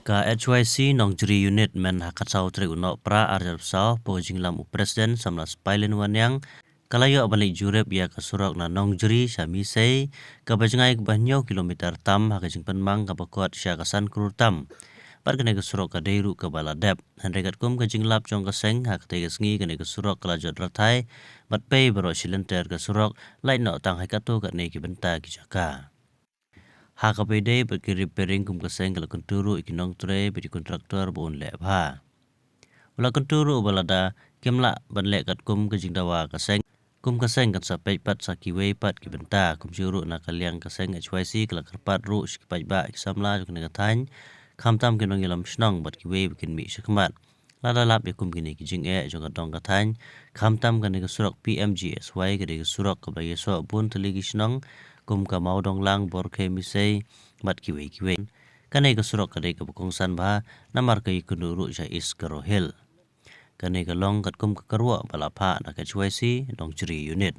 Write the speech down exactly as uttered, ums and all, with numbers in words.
Ka H Y C Nongjri Unit mynta ha ka saw tarik u Nohprah ar hajar arphew saw hapoh ka jingïalam u President Samla Sipai Lalwaniang, ka la ïoh ban leit jurip ïa ka surok na Nongjri sha Misei, kaba jngai kaba hynñiew kilometer tam ha ka jingpynmang kaba kot sha ka san klur tam. Bad kane ka surok ka dei ruh kaba la dep. Hynrei katkum ka jinglap jong ka seng, ha katei ka sngi kane ka surok ka la jot rathai, bad pei baroh shi lynter ka surok, lait noh tang ha katto katne ki bynta ki jaka. Ha kaba ïadei bad ki repairing, kum ka seng ka la kyntu ruh ïa ki nongtrei bad ki kontraktor ba un leh bha. U la kyntu ruh ba lada kim lah ban leh katkum ka jingdawa ka seng, kum ka seng kan sa peit pat sa kiwei pat ki bynta. Kumjuh ruh na ka liang ka seng H Y C ka la kyrpad ruh sha ki paidbah, ki samla jong kane ka thaiñ, khamtam ki nongïalam shnong bad kiwei ba kin mih shakhmat. Lada lap ïa kum kine ki jingeh jong ka dong ka thaiñ, khamtam kane ka surok P M G S Y ka dei ka surok kaba la ïasoh bun tylli ki shnong, kum ka Mawdonglang, Borkhei, Misei bad kiwei kiwei. Kane ka surok ka dei kaba kongsan bha namar ka ïakynduh ruh sha East Garo Hills. Kane ka long katkum ka kyrwoh ba la phah na ka H Y C Nongjri Unit.